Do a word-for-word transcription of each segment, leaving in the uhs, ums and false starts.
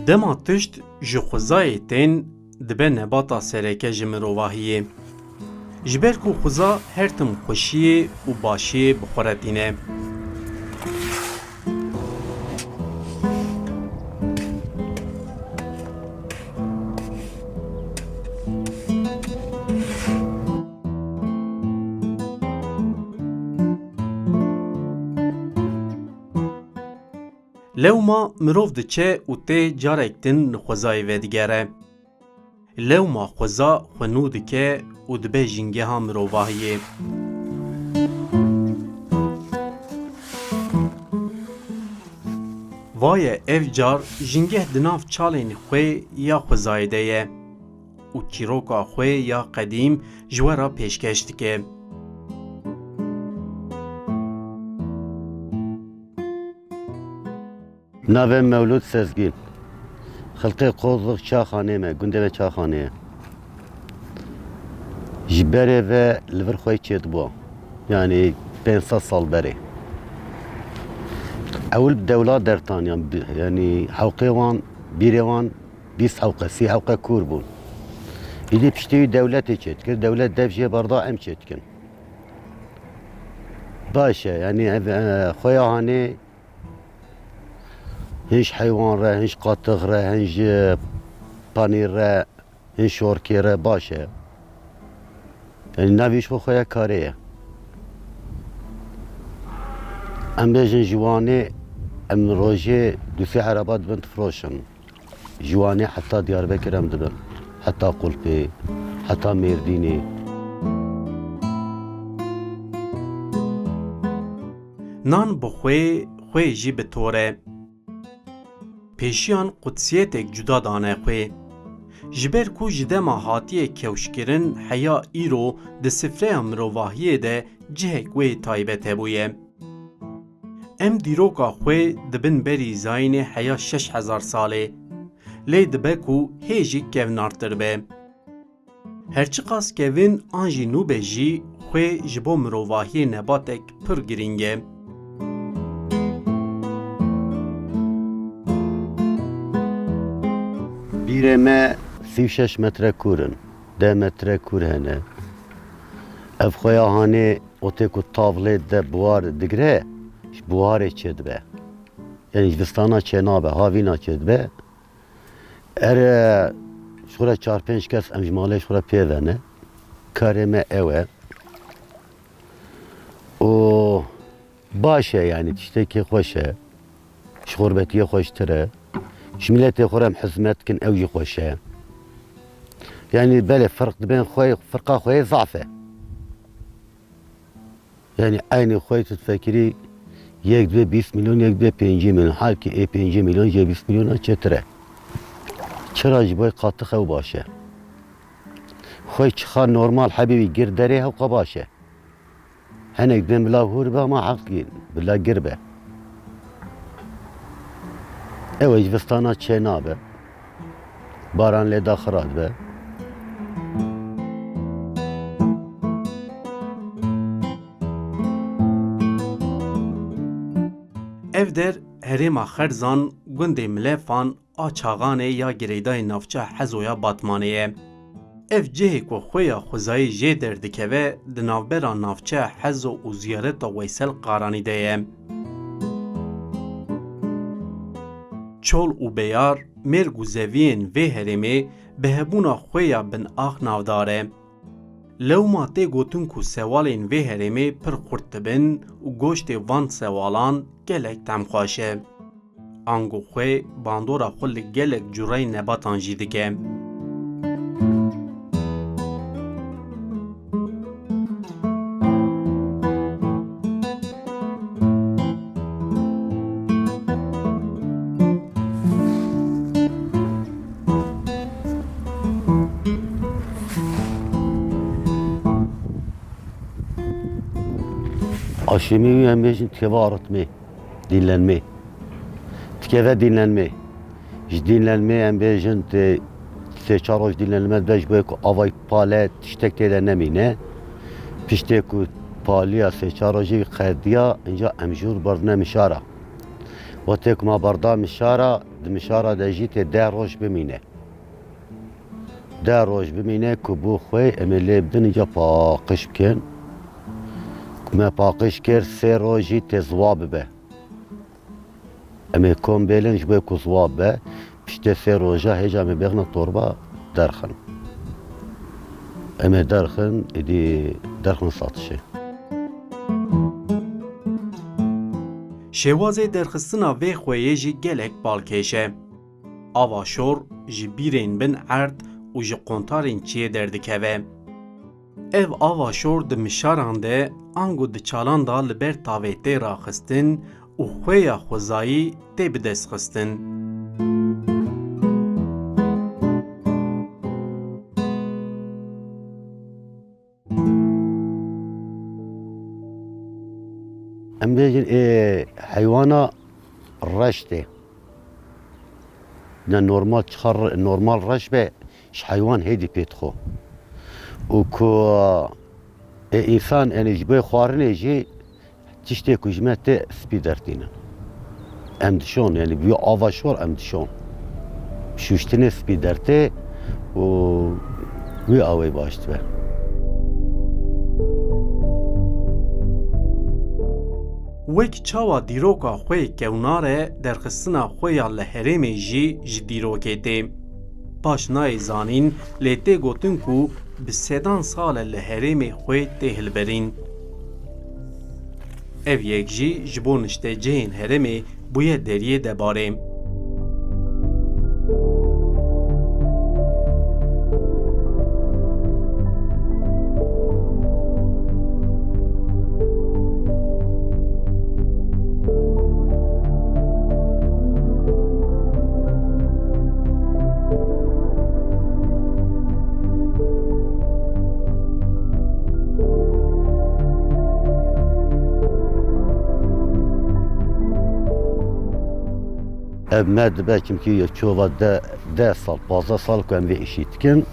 Dema tişt ji xwezayê tên, dibe nebata sereke ji mirovahiyê. Ji ber ku xweza her tim xweşiyê û başiyê bi xwe re tîne. Lewma mirov diçe û tê carek din li xwezayê vedigere. Lewma xweza xwe nû dike û dibe jîngeha mirovahiyê. Vaye ev car jîngeh di nav çalên xwe ya xwezayê de ye û çîroka xwe ya qedîm ji we re pêşkeş dike. Navê Mewlûd Sezgîn. Xelkê Qozix Çaxanê me, gundê me Çaxanê ye. Ji berê ve li vir xwe çêdibû. Yanî pênc sed sal berê. Ewil bi dewla dertaniyan, bi-, yanî hewqê wan, bîrê wan bîst hewqe, sî hewqe kûr bûn. Îdî piştî wî dewletê çêdikir, dewlet dev jê berda em çêdikin. Baş e, yanî ev, e, xweya hanê Hin ji heywan re, hin ji qatix re, hin ji panîr re, hin şorkê re baş e. Yanî navê ji xwe xweya karê ye. Em bêjin ji Wanê em rojê du sê ereba dibin difiroşin. Ji Wanê heta Diyarbekir em dibin. Heta Qulpê, heta Mêrdînê. Nan bi xwê, xwê jî bi tor e. Pêşiyan qudsiyetêk cuda dane xwê. Ji ber ku ji dema hatiye kewşkirin heya îro di sifreya mirovahiyê de cihek wê taybet hebûye. Em dîroka xwê dibin berî zayînê heya şeş hezar salê. Lê dibe ku hê jî kevnartir be. Herçiqas kevin an jî nû be jî, xwê ji bo mirovahiyê nebatek pir girîng e. Bîrê me sî û şeş metre kûr in, deh metre kûr hene. Ev xweya hanê otê ku tav lê de buhar digre, ji buharê çêdibe. Yanî ji vistana çênabe, havîna çêdibe. Ere, ji xwe re çar pênc kes em ji malê ji xwe re pê ve ne. Karê me ew e. Û baş e, yanî tiştekî xweş e. Ji xurbetiyê xweştir e. Ji miletê xwe re em hizmet dikin, ew jî xweş e. Yanî belê firq dibên xwe, firqa xwe yê zaf e. Yanî eynî xwe tu difekirî yek dibê bîst milyon, yek dibê pêncî milyon. Halkî ê pêncî milyon jê bîst milyona çêtir e. Çira ji bo qatix ew baş e. Xwe çixa normal hebî wî gir derê hewqa baş e. Henek dibên bila hûr be ama heqkî bila gir be. Ew ê ji vistana çênabe. Baran lê daxira dibe. Ev der herêma Xerzan, gundê Milefan a Çaxanê ya girêdayê navçeya Hezo ya Batmanê ye. Ev cihê ku xweya xwezayê jê derdikeve, di navbera navçeya Hezo û ziyareta Weysel Qaranî de ye. Çol û beyar, mêrg û zeviyên vê herêmê bi hebûna xwe ya bin ax navdar e. Lewma tê gotin ku sewalên vê herêmê pir xurt dibin û goştê van sewalan gelek temxweş e. Ango xwe bandora xwe li gelek cureyên nebatan jî dike. Aşemî wî em bêjin têva aritmê, dînlenmê. Dikeve dînlenmê. Ji dînlenmê em bêjin tê sê çar roj dînlenme dibe ji bo ku avayî pale tiştek tê de nemîne. Piştê ku paliya sê çar rojê wî qediya, înca em jûr berdine mişara. Wextê ku me berda mişara, di mişara de jî tê deh roj bimîne. Deh roj bimîne ku bo xwê em ê lê bidin, îca paqij bikin. Ku me paqij kir, sê roj jî tê ziwa bibe. Em ê kom bêlin ji bo ku ziwa bibe. Piştê sê roja hêja em ê bêxine torba derxin. Em ê derxin, êdî derxin satişê. Şêwazê derxistina vê xwêyê jî gelek balkêş e. Ava şor ji bîrên bin erd û ji qontarên çiyê derdikeve. Ev ava şor di mişaran de ango di çalan de li ber tavê tê raxistin û xwêya xwezayî tê bidestxistin. Em bêjin ê heywana reş tê. Ne normal çiqa re-, normal reş be, ji heywan hêdî pê dixwe. Û ku ê însan, yanî ji bo xwarinê jî tiştê ku ji me tê spî dertînin. Em dişon, yanî bi ava şor em dişon. Şûştinê spî dertê û wî awê baş dibe. Wek çawa dîroka xwe kewnar e, derxistina xwe ya li herêmê jî ji dîrokê tê. Paş nayê zanîn, lê tê gotin ku bi sedan sal e li herêmê xwe tê hilberîn. Ev yek jî ji bo niştecihên herêmê bûye deriyê debarê. Ev me dibe, çimkî çova de, deh sal, pazdeh sal ku em vê îşî dikin.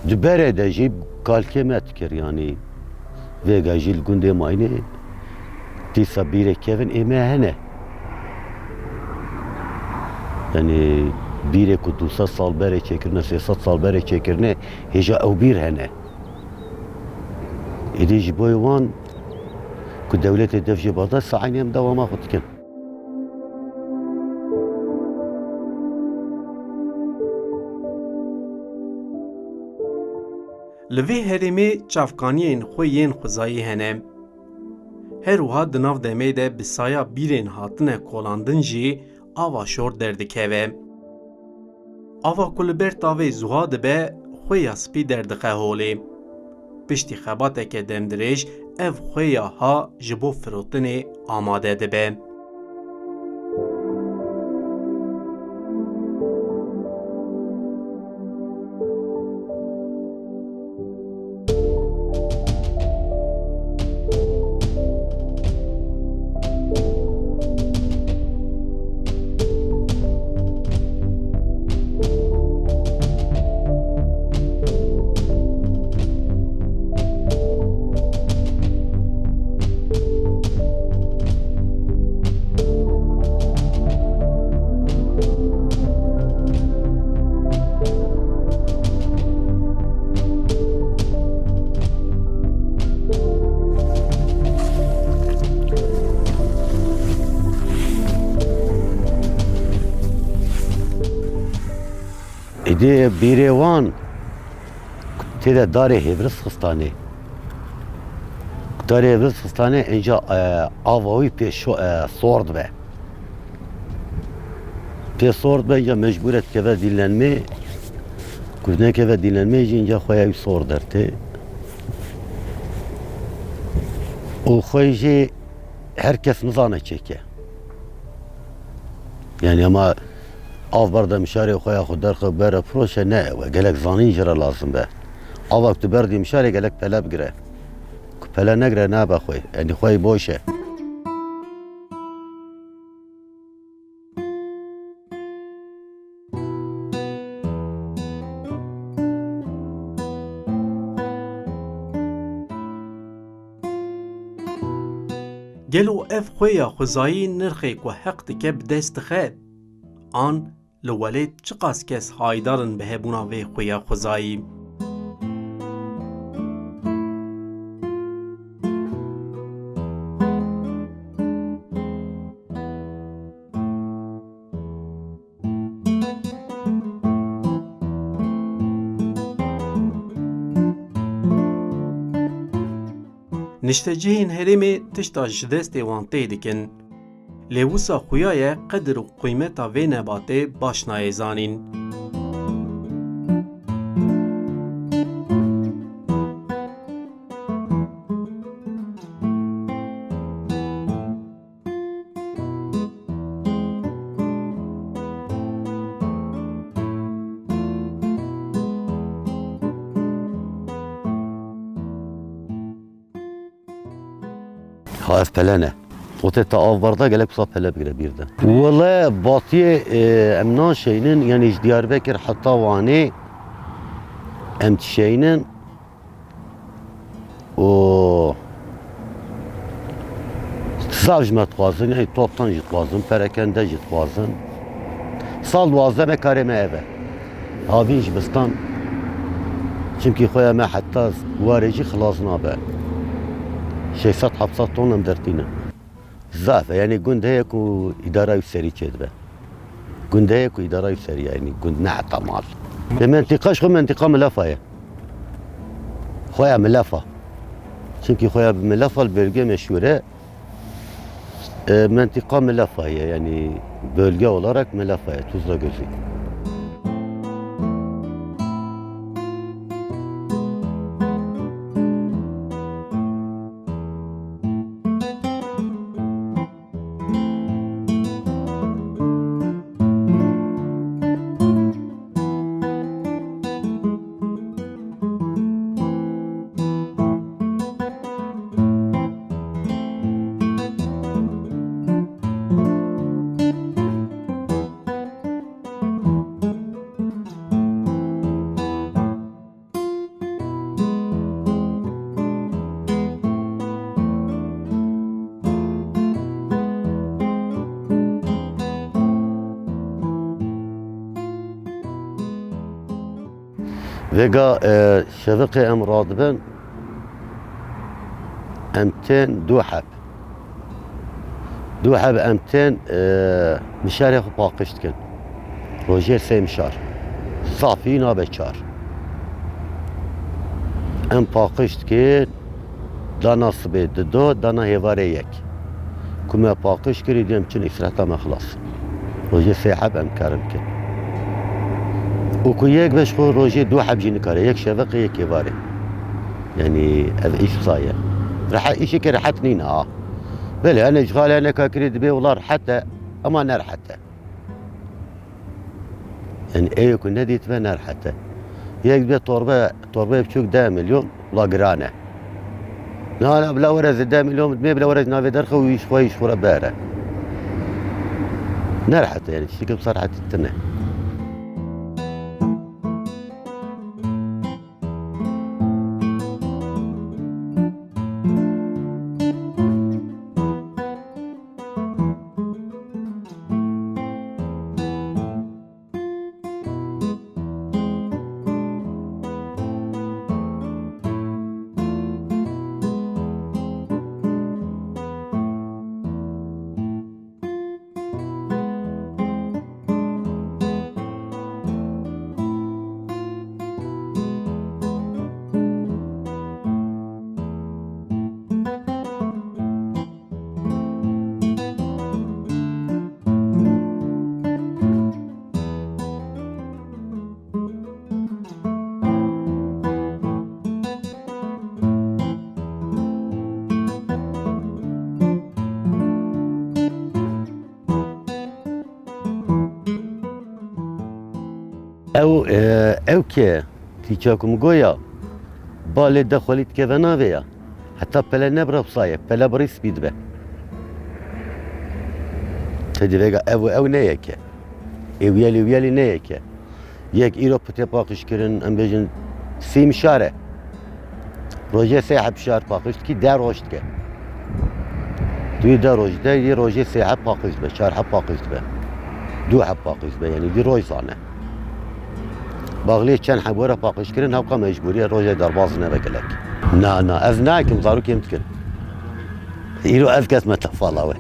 Di berê de jî kalkê me dikir, yanî vêga jî li gundê mayînê dîsa bîrê kevin ê me hene. Yanî bîrê ku du sed sal berê çêkirine, sê sed sal berê çêkirine, hêja ew bîr hene. Êdî ji bo wan ku dewletê dev jê bada, sa eynî em dewama xwe dikin. Li vê herêmê çavkaniyên xwe yên xwezayî hene. Her wiha di nav demê de bi saya bîrên hatine kolandin jî ava şor derdikeve. Ava ku li ber tavê zuha dibe, xwe ya spî derdixe holê. Piştî xebateke demdirêj ev xwe ya ha ji bo firotinê amade dibe. Êdî bîrê wan tê de darê hêvris xistanê. Darê hêvris xistanê, înca, e, ava wî pê şo-, e, sor dibe. Pê sor dibe, înca mecbûr e dikeve dînlenmê. Ku nekeve dînlenmê jî, înca xwe ya wî sor dertê. Û xwe jî her kes nizane çêke. Yanî ema av berde mişarê xwe ya xwe derxe bere firoşe, ne ew e. Gelek zanîn jê re lazim be. Ava ku tu berdî mişarê gelek pele bigire. Ku pele negire nabe xwe. Yanî xwe yî boş e. Gelo ev xuya xwezayî nirxê ku heq dike bi dest dixe? An li welêt çiqas kes haydar in bi hebûna vê xuya xwezayî? Niştecihên herêmê tişta ji destê wan tê dikin. Lê wisa xuya ye qedir û qîmeta vê nebatê baş nayê zanîn. Ha, ev pele ne. Ote ta av barda gelek wisa pele bigire bîr de. Wele batiyê, e, em naşeynin, yani ji Diyarbekir heta Wanê em dişeynin. û zaf ji me dixwazin, ey toptan jî dixwazin, perekende jî dixwazin. Sal duwazdeh me karê me ev e. Havîn ji bistan, çimkî xuya me heta warê jî xilas nabe. Şeş sed heft sed ton em dertîne. Zaf e, yani gund heye ku îdara wî serî çêdibe. Gund heye ku îdara wî serî ye, yani gund ne heta mal. E, mentîqa ji xwe mentîqa milefa ye. Xoya milefa. Çimkî xoya milefa li bölge meşhûr e. E, mentîqa milefa ye, yani bölge olarak milefa ye, Tuzla Gözü. Vêga, e, şeveqê em radibin, em tên du heb. Du heb em tên, e, mişarê xwe paqij dikin. Rojê sê mişar. Zafî nabe çar. Em paqij dikin, dana sibê dido, dana hêvarê yek. Ku me paqij kirî, dê em çin îstiraheta me xilas. Rojê sê heb em karin dikin. Û ku yek be ji xwe rojê du heb jî nikare, yek şeveqê, yek êvarê. Yanî ev îş wisa ye. Rehe-, îşeke rehet nîne ha. Belê, hene îşxalê hene ka kirî dibê wila rehet e, ema ne rehet e. Yanî ê ku nedîtibe ne rehet e. Yek dibe torbe, torbeyê biçûk deh milyon, wila giran e. Na, na, bila were ez deh milyon bidimê, bila were ez navê derxe û îş xwe, îş xwe re bere. Ne rehet e, yanî tiştekî wisa rehetî tune. Ew, e, ew ke tîça ku min goya, balê de xwelî dikeve navê ya. Heta pele nebira wisa ye, pele birî spî dibe. Te dî vêga ev û ew ne yek e. Ê wiyelî wiyelî ne yek e. Yek îro pite paqij kirin, em bêjin sî mişar e. Rojê sê heb şar paqij dikî, deh roj dike. Wî de roj de, yê rojê sê heb paqij dibe, çar heb paqij dibe. Du heb paqij dibe, yanî di roj zane. Baxlê çend heb were paqij kirin, hewqa mecbûrî ye rojê derbas nebe gelek. Na, na, ez nakim, zarokê min dikin. Îro ez kes me tefala we.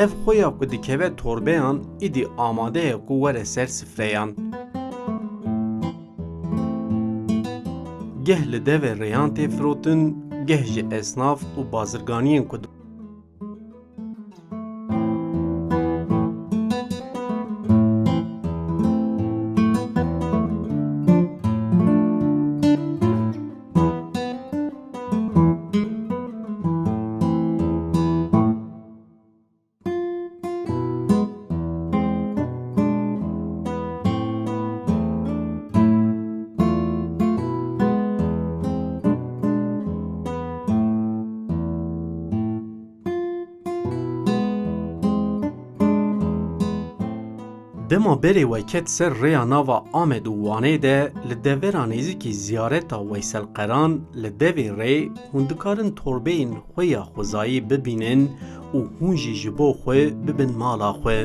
Ev xweya ku dikeve torbeyan, îdî amade ye ku were ser sifreyan. Geh li devê rêyan tê firotin, geh ji esnaf û bazirganiyên ku di- Dema berê we ket ser rêya nava Amed û Wanê de, li devera nêzîkî ziyareta Weysel Qeran li devê rê hûn dikarin torbeyên xwe ya xwezayî bibînin û hûn jî ji bo xwe bibin mala xwe.